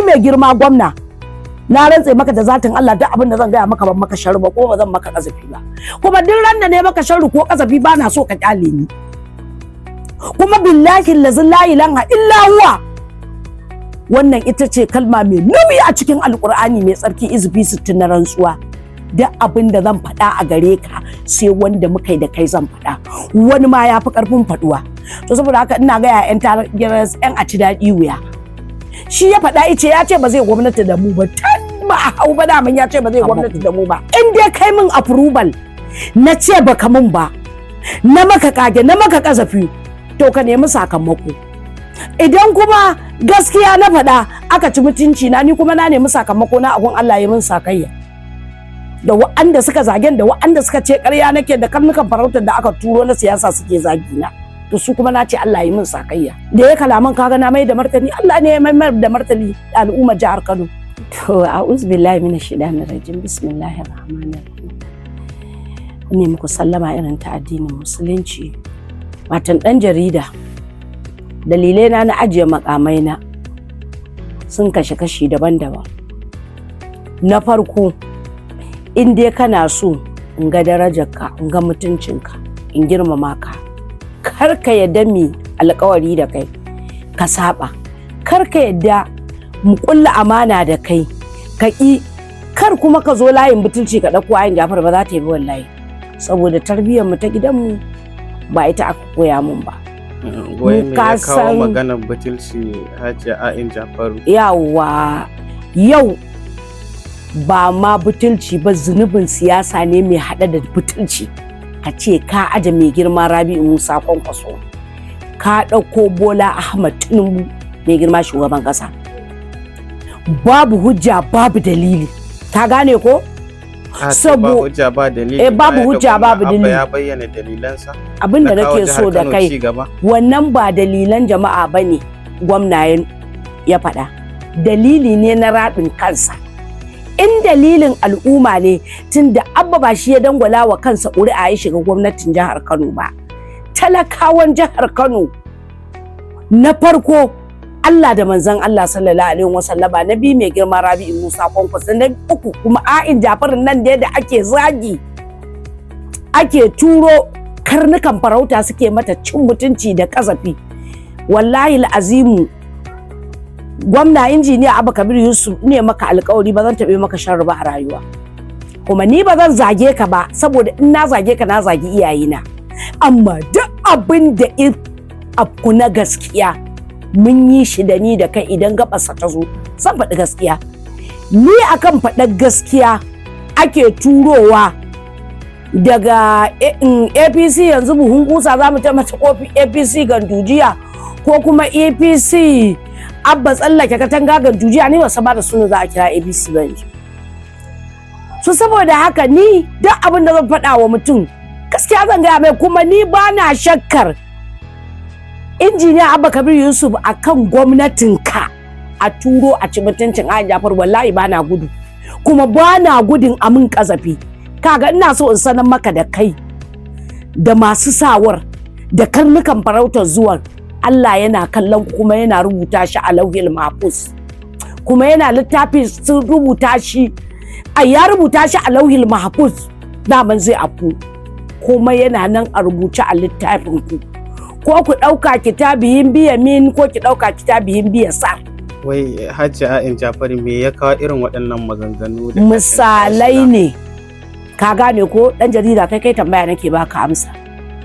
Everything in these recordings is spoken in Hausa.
Mai girma gwamna, na rantse maka da zatin Allah, duk abin da zan gaya maka, ban maka sharri ba, ko ba zan maka kazafi ba. Kuma duk ran da ne maka sharri ko kazafi, ba na so ka kyale ni. Kuma billahi allazi la ilaha illa huwa, wannan ita ce kalma mai nauyi a cikin Alkur'ani mai tsarki, izufi 60 na rantsuwa. Duk abin da zan faɗa a gare ka, sai wanda muka yi da kai zan faɗa. Wani ma ya fi ƙarfin faɗuwa. To, saboda haka ina ga 'yan 'yan a ci daɗi wuya. Shi ya faɗa, ice ya ce ba zai gwamnati da mu ba. Tun ba a hau ba daman ya ce ba zai gwamnati da mu ba. In dai kai min approval, na ce baka min ba, na maka kage, na maka kazafi, to ka nemi sakamako. Idan kuma gaskiya na faɗa aka ci mutunci na, ni kuma na nemi sakamako na agun Allah ya min sakayya da wa'anda suka zagen, da wa'anda suka ce ƙarya nake, da karnukan farautar da aka turo na siyasa suke zagi na, to su kuma na ce Allah ya min sakayya. Da ya kalaman, kaga na mai da martani, Allah ne ya mai da martani al'ummar jihar Kano. To, a'udhu billahi minash shaitanir rajim, bismillahir rahmanir rahim. Ne muku sallama irin ta addinin Musulunci. Matan dan jarida, dalilai na na ajiye makamai na sun kashe kashi daban-daban. Na farko, in dai kana so in ga darajarka, in ga mutuncinka, in girmama ka, kar ka yadda mi alkawari da kai ka saba, kar ka yadda mu kulla amana da kai ka ƙi, kar kuma ka zo layin butulci ka ɗauko ayin Jafar. Ba za ta yi ba wallahi, saboda tarbiyyar mu ta gidanmu ba ita aka koya mun ba. Wai me ka ya kawo maganar butulci, Hajiya A'in Jafaru? Yawa, yau ba ma butulci ba, zunubin siyasa ne mai haɗe da butulci. Ka ce ka aje mai girma Rabi'u Musa Kwankwaso, ka ɗauko Bola Ahmad Tinubu, mai girma shugaban ƙasa, babu hujja, babu dalili, ka gane ko? A to, ba hujja ba dalili. Eh, babu baya ga hujja, gwamna babu Abba dalili. ya bayyana dalilansa Abin da na kawo nake jihar so da Kano kai, ci gaba. wannan ba dalilan jama'a ba ne gwamna ya faɗa, dalili ne na raɗin kansa. In dalilin al'umma ne, tunda Abba ba shi ya dangwala wa kansa ƙuri'a ya shiga gwamnatin jihar Kano ba, talakawan jihar Kano na farko Allah da manzon Allah sallallahu alaihi wasallama, na biyu mai girma Rabi'u Musa Kwankwaso, na uku kuma A'in Jafarin nan da ake zagi, ake turo karnukan farauta suke mata cin mutunci da kazafi. Wallahi azimu, gwamna Injiniya Abba Kabir Yusuf, ne maka alkawari ba zan taɓe maka sharri ba a rayuwa, kuma ni ba zan zage ka ba, saboda in na zage ka, na zagi iyayena. Amma duk abin da afku na gaskiya mun yi shi da ni da kai, idan gabarsa ta zo zan faɗi gaskiya. Ni akan faɗar gaskiya ake turowa daga APC yanzu buhun kusa za mu mata kofi APC Gandujiya, ko kuma APC Abba tsallake katanga Gandujiya. Ni ba ba da suna za a kira APC ba yanzu. So saboda haka ni duk abin da zan faɗa wa mutum, gaskiya zan gaya mai. Kuma ni ba na shakkar Injiniya Abba Kabir Yusuf akan gwamnatinka a turo a ci mutuncin Ayan Jafar. Wallahi ba na gudu, kuma ba na gudun amin kazafi. Kaga, ina so in sanar maka da kai da masu sawar da karnukan farautar zuwan, Allah yana kallon ku, kuma yana rubuta shi a Lauhil Mahfuz, kuma yana littafi sun rubuta shi, a ya rubuta shi a Lauhil Mahfuz, daman zai afu, kuma yana nan a rubuce a littafin ku, ko ku ɗauka kitabiyin biya min, ko ki ɗauka kitabiyin biya sar. Wai Hajiya A'in Jafaru, me ya kawo irin waɗannan maganganu da Misalai ne, ka gane ko, dan jarida? Kai kai tambaya, nake baka amsa.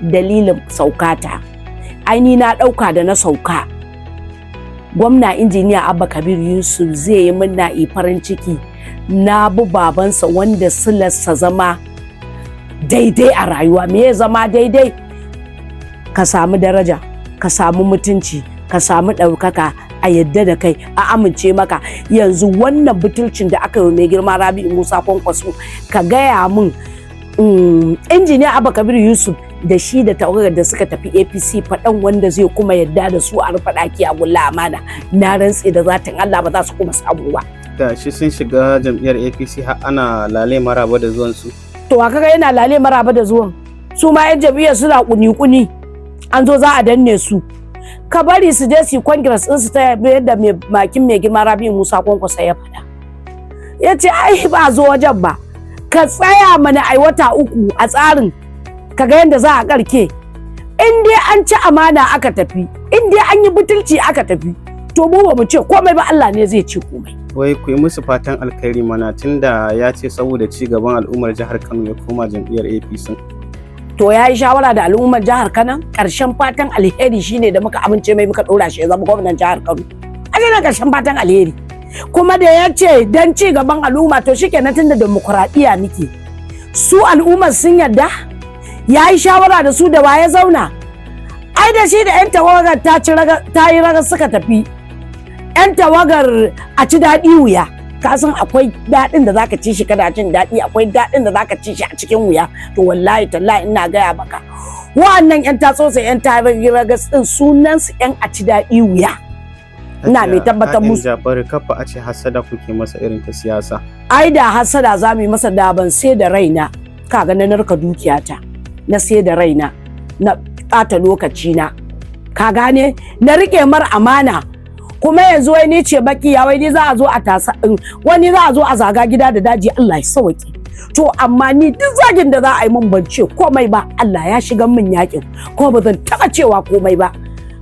Dalilin saukata, ai ni na ɗauka da na sauka, gwamna Injiniya Abba Kabir Yusuf zai yi minna farin ciki na bi babansa, wanda silarsa zama daidai a rayuwa. Me ya zama daidai? Ka samu daraja, ka samu mutunci, ka samu ɗaukaka, a yadda da kai, a amince maka. Yanzu wannan butulcin da aka yi mai girma Rabi'u Musa Kwankwaso, ka gaya min, Injiniya Abba Kabir Yusuf da shi da tawagar da suka tafi APC, faɗan wanda zai kuma yadda da su a rufe ɗaki a gulla amana? Na rantse da zatin Allah, ba za su kuma samu ba. Da shi sun shiga jam'iyyar APC har ana lale maraba da zuwan su. To, wa kaga yana lale maraba da zuwan su? Ma yan jam'iyyar suna kuni-kuni, an zo za a danne su. Ka bari su je su yi congress ɗinsu ta yadda mai makin mai girma Rabi'u Musa Kwankwaso ya faɗa. Ya ce ai ba zo wajen ba, ka tsaya mana ai wata 3 a tsarin ka ga yadda za a karke. In dai an ci amana aka tafi, in dai an yi butulci aka tafi, to mu ba mu ce komai ba, Allah ne zai ce komai. Wai ku yi musu fatan alkhairi mana, tunda ya ce saboda ci gaban al'ummar jihar Kano ya koma jam'iyyar APC. To ya yi shawara da al'ummar jihar Kano? Karshen fatan alheri shine da muka amince mai muka dora shi ya zama gwamnan jihar Kano. A na karshen fatan alheri. Kuma da ya ce don ci gaban al'umma, to shikenan, tunda demokuraɗiyya muke. Su al'ummar sun yarda? Ya yi shawara da su? Da waye zauna? Ai da shi da 'yan tawagar ta yi raga suka tafi. 'Yan tawagar a ci daɗi wuya. Ka san akwai daɗin da zaka ci shi kana jin daɗi, akwai daɗin da zaka ci shi a cikin wuya. To wallahi tallahi ina gaya maka, wa'annan 'yan tatsotsa 'yan ragas ɗin sunan su 'yan a ci daɗi wuya. Ina mai tabbatar musu. Jafaru, kafa a ce hasada kuke masa irin ta siyasa. Ai da hasada za mu yi masa, da ban sai da raina kaga na narka dukiyata, na sai da raina, na ɓata lokaci na, ka gane, na rike mar amana. Kuma yanzu wai ni ce baki ya, wai ni za a zo a tasa, wani za a zo a zaga gida da daji. Allah ya sauke. To amma ni duk zagin da za a yi min ban ce komai ba. Allah ya shiga min yakin, kuma ba zan taɓa cewa komai ba.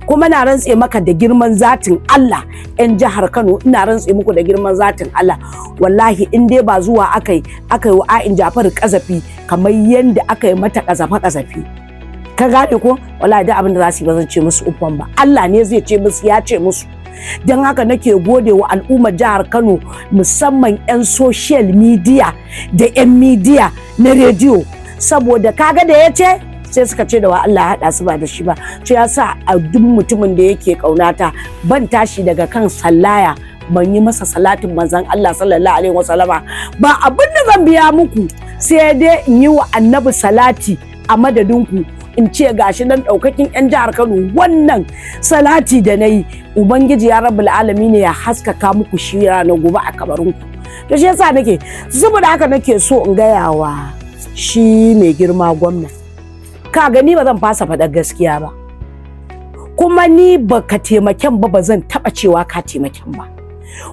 Kuma na rantse maka da girman zatin Allah, 'yan jihar Kano, ina rantse muku da girman zatin Allah, wallahi in dai ba zuwa aka yi wa A'in Jafaru kazafi kamar yadda aka yi mata kazafa kazafi, ka gane ko, wallahi duk abin da za su yi ba zan ce musu uffan ba. Allah ne zai ce musu, ya ce musu. Don haka nake gode wa al'ummar jihar Kano, musamman 'yan social media da 'yan media na rediyo, saboda kaga da ya ce sai suka ce da wa Allah ya haɗa su ba da shi ba. To ya sa a duk mutumin da yake ƙaunata, ban tashi daga kan sallaya ban yi masa salatin manzon Allah sallallahu alaihi wasallama ba. Abin da zan biya muku sai dai in yi wa Annabi salati a madadinku, in ce gashi nan daukakin yan jihar Kano, wannan salati da na yi, Ubangiji ya rabbul alami ne ya haskaka muku shi ranar gobe a kabarinku. To shi yasa nake, saboda haka nake so in gaya wa shi mai girma gwamna, ka gani, ba zan fasa faɗar gaskiya ba. Kuma ni ba ka taimaken ba, ba zan taɓa cewa ka taimaken ba.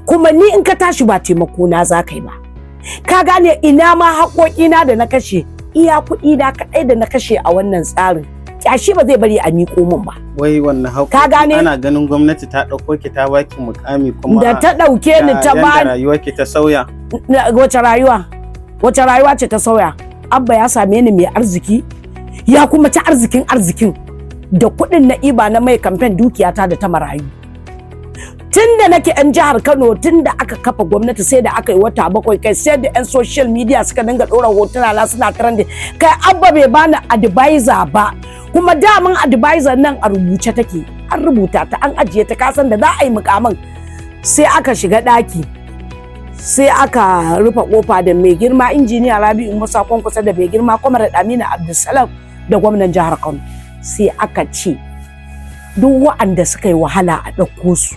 Kuma ni in ka tashi ba taimako na za ka yi ba, ka gane? Ina ma haƙoƙina da na kashe, iya kuɗi na kaɗai da na kashe a wannan tsarin, kyashi ba zai bari a miƙo min ba. Wai wannan haƙoƙi? Ka gane? Ana ganin gwamnati ta ɗauko ki ta baki mukami kuma Da ta ɗauke ni ta ba ba rayuwarki ta sauya. Wace rayuwa? Wace rayuwa ce ta sauya? Abba ya same ni mai arziki, ya kuma ci arzikin arzikin da kuɗin na iba na mai kamfen, dukiyata da ta marayu. Tun da nake 'yan jihar Kano, tun da aka kafa gwamnati sai da aka yi wata 7, kai sai da 'yan social media suka dinga ɗora hotuna na suna trending. Kai, Abba bai bani advisor ba. Kuma daman advisor nan a rubuce take, an rubuta ta an ajiye ta. Kasan da za a yi mukamin, sai aka shiga ɗaki, sai aka rufe kofa da mai girma Injiniya Rabi'u Musa Kwankwaso da mai girma Kwamar Aminu Abdulsalam da gwamnan jihar Kano. Sai aka ce duk wa'anda suka yi wahala a ɗauko su.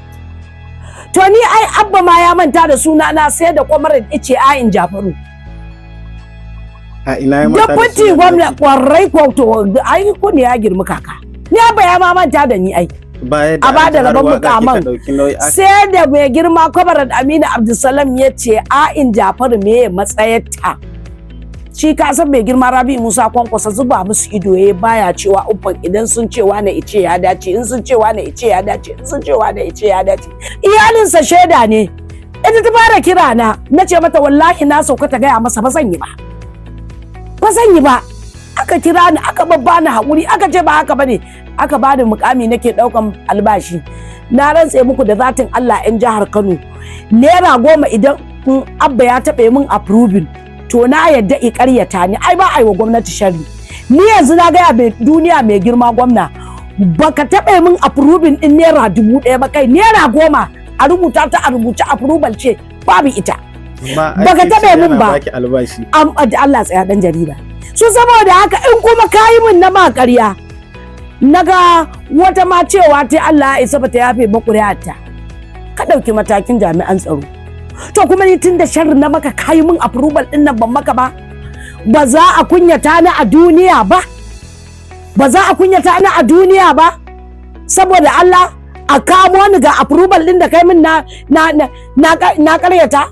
To ni ai Abba ma ya manta da suna na, sai da kwamar ice Ayin Jafaru. A ina ya manta da Deputy sunan gwamna naki? Kwarai ko, to ai ko ne ya girmi kaka ni. Abba ya ma manta da ni ai. Baya da A ba da an ji har rabon waka kika mukaman. ɗauki nauyi Sai da mai girma Kwamarat Aminu Abdulsalam ya ce A'in Jafaru me matsayarta. Shi ka san mai girma Rabi Musa Kwankwasa zuba musu ido ya baya cewa uffan. Idan sun cewa na ice ya dace, in sun cewa na ice ya dace, in sun cewa na ice ya dace. Iyalinsa shaida ne, ita ta fara kira na. Na ce mata wallahi na sauka, ta gaya masa ba zan yi ba, ba zan yi ba. Aka kira ni, aka babbani haƙuri, aka ce ba haka bane. Aka bani mukami, nake ɗaukan albashi. Na rantse muku da zatin Allah, 'yan jihar Kano, naira 10 idan in Abba ya taɓa min approving, to na yadda i ƙaryata ni. Ai ba a yi wa gwamnati sharri. Ni yanzu na gaya mai duniya, mai girma gwamna, baka taɓa min approving din naira 1000 ba, kai naira 10 a rubuta ta a rubuce approval ce, babu ita. Amma ai Baka kin ce taɓa min yana ba. baki albashi. Am Allah tsaya dan jarida su. Saboda haka in kuma kayi min na ma ƙarya, naga wata ma cewa ta Allah ya isa bata yafe ba ƙuri'arta, ka ɗauki matakin jami'an tsaro. To kuma ni tun da sharri na maka, kayi min approval din nan ban maka ba, ba za a kunyata ni a duniya ba, ba za a kunyata ni a duniya ba. Saboda Allah a kamo ni ga approval din da kai min na karyata.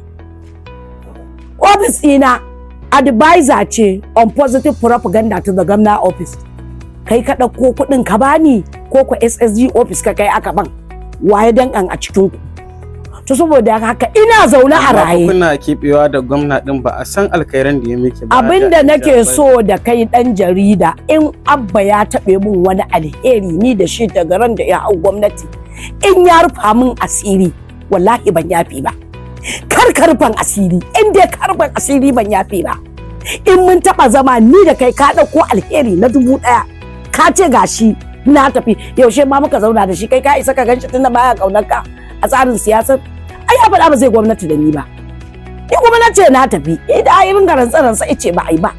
Office ɗina advisor ce on positive propaganda to the governor office. Kai ka ɗauko kuɗin ka bani ko ko SSG office ka kai aka ban? Waye dankan a cikin ku? To, saboda haka ina zaune a Amma fa raye. Kuna keɓewa da gwamna din, ba a san alkhairan da ya miki ba. Abin da nake Jafar. so da kai, dan jarida, in Abba ya taɓe min wani alheri, ni da shi daga ran da ya hau gwamnati, in ya rufa min asiri, wallahi ban yafi ba. Kar ka rufan asiri. In dai ka rufan asiri, ban yafi ba. In mun taɓa zama ni da kai, ka ɗauko alheri na 1000 ka ce gashi na tafi, yaushe ma muka zauna da shi? Kai ka isa ka ganshi, tunda baya kaunar ka a tsarin siyasar. Ai ya faɗa ba zai gwamnati da ni ba, ni kuma na ce na tafi. Idan ai ringa rantsa ice ba ai ba.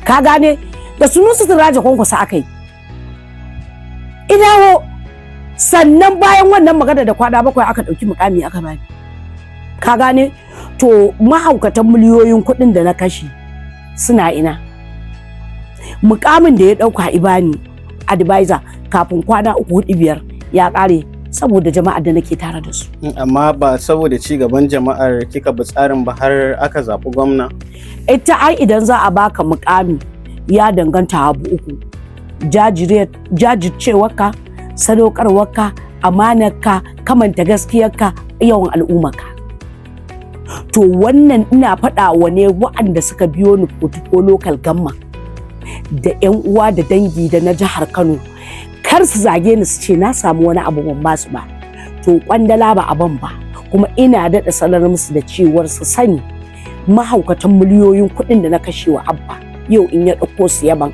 Ka gane, da Sunusi Siraja Kwankwasa aka yi idawo. Sannan bayan wannan magana da kwana 7 aka ɗauki mukami aka bani. Ka gane? To, mahaukatan miliyoyin kuɗin da na kashe suna ina? Mukamin da ya ɗauka ibani advisor, kafin kwana 3, 4, 5 ya ƙare, saboda jama'ar da nake tare da su. Amma ba saboda ci gaban jama'ar kika bi tsarin ba har aka zaɓi gwamna? Ita ai idan za a baka mukami, ya danganta abu uku: jajircewarka, sadaukarwarka, amanarka, kamanta gaskiyarka, yawan al'ummarka. To, wannan ina faɗa wa ne wa'anda suka biyo ni ko local government da 'yan uwa da dangi da na jihar Kano, kar su zage ni su ce na samu wani abu ban basu ba. To, kwandala ba a ban ba. Kuma ina daɗa sanar musu da cewar su sani, mahaukatan miliyoyin kuɗin da na kashe wa Abba, yau in ya ɗauko su yaban,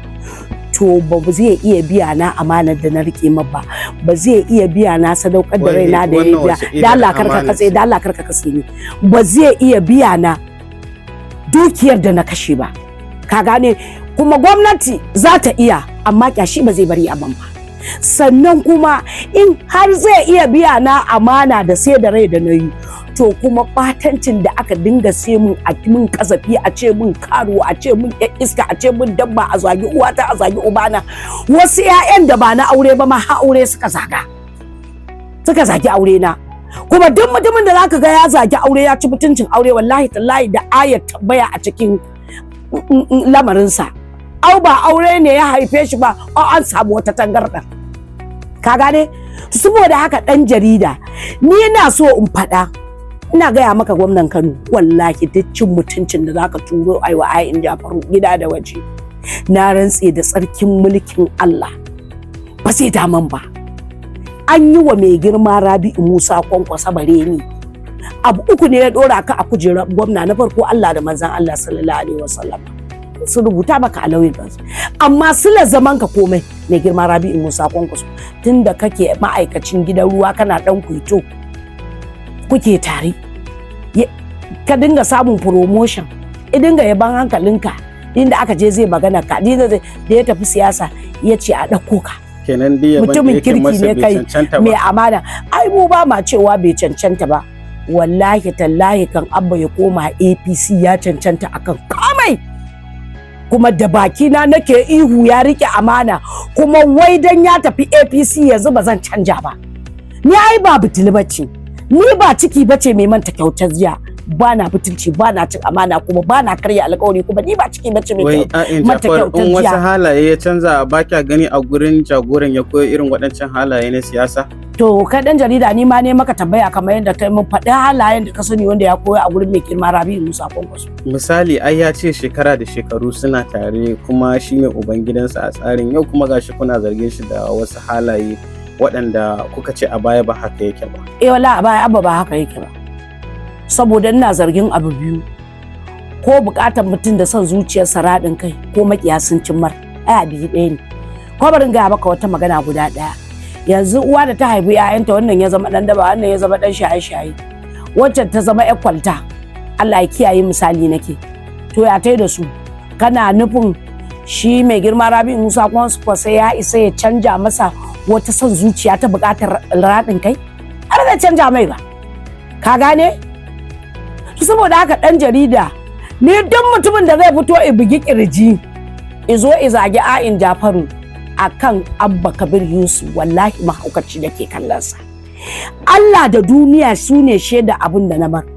to ba zai iya biya na amanar da na rike ma ba, ba zai iya biya na sadaukar da raina da ya biya da Allah. Karka katse, da Allah karka katse ni. Ba zai iya biya na dukiyar da na kashe ba. Ka gane? Kuma gwamnati za ta iya, amma kyashi ba zai bari a ban ba. Sannan kuma in har zai iya biya na amana da sai da rai da na yi, to kuma batancin da aka dinga sai mun, a min kasafi, a ce mun karuwa, a ce mun yan iska, a ce mun dabba, a zagi uwata, a zagi ubana, wasu 'ya'yan da ba na aure ba ma ha aure suka zaga, suka zagi aure na. Kuma duk mutumin da zaka ga ya zagi aure, ya ci mutuncin aure, wallahi tallahi da ayat tambaya a cikin lamarinsa. Au ba aure ne ya haife shi ba, au an samu wata tangarɗa. Ka gane? Saboda haka, ɗan jarida, ni na so in faɗa, ina gaya maka, gwamnan Kano, wallahi duk cin mutuncin da zaka turo aiwa ayin Jafaru gida da waje, na rantse da tsarkin mulkin Allah ba zai daman ba. An yi wa mai girma Rabi'u Musa Kwankwasa bare ni. Abu uku ne ya dora ka a kujerar gwamna: na farko, Allah da manzon Allah sallallahu alaihi wasallam su rubuta maka a lauyin kansu. Amma sila zaman ka komai, mai girma Rabi'u Musa Kwankwaso, tunda kake ma'aikacin gidan ruwa kana dan kuito kuke tare, ka dinga samun promotion, i dinga yaban hankalinka, inda aka je zai magana ka, da ya tafi siyasa ya ce a ɗauko ka. Kenan dai yaban da Mutumin yake kirki masa ne bai kai, cancanta mai ba. amana. Ai mu ba ma cewa bai cancanta ba. Wallahi tallahi, kan Abba ya koma APC ya cancanta akan komai. Kuma da bakina nake ihu ya rike amana. Kuma wai dan ya tafi APC yanzu ba zan canja ba. Ni ai ba butuli bace, ni ba ciki bace mai manta kyautar jiya. Ba na butulci, ba na cin amana, kuma ba na karya alkawari. Kuma ni ba ciki bace mai Wai a'in manta Jafar, kyautar in wasu jiya. halaye ya canza, ba kya gani a gurin jagoran ya koyo irin waɗancan halaye na siyasa? To, kai dan jarida, ni ma ne maka tambaya kamar yadda kai mun. Faɗi halayen da ka sani wanda ya koya a gurin mai girma Rabi'u Musa Kwankwaso. Misali, ai ya ce shekara da shekaru suna tare, kuma shine uban gidansa a tsarin. Yau kuma gashi kuna zargin shi da wasu halaye waɗanda kuka ce a baya ba haka yake ba. Eh, wallahi a baya Abba ba haka yake ba. Saboda ina zargin abu biyu: ko buƙatar mutum da son zuciyarsa, raɗin kai, ko makiya sun cimmar. Ai abu ɗaya ne. Ko barin gaya maka wata magana guda ɗaya. Yanzu uwa da ta haifi 'ya'yanta, wannan ya zama ɗan daba, wannan ya zama ɗan shaye-shaye, waccan ta zama 'yar kwalta, Allah ya kiyaye, misali nake, to ya tai da su? Kana nufin shi mai girma Rabi'u Musa Kwankwaso ya isa ya canja masa wata son zuciya ta buƙatar raɗin kai? Har zai canja mai ba. Ka gane? Saboda haka, ɗan jarida, ni duk mutumin da zai fito i bugi kirji i zo i zagi A'in Jafaru, Akan Abba Kabir Yusuf, wallahi mahaukaci da ke kallonsa. Allah da duniya su ne shaida abin da na bar.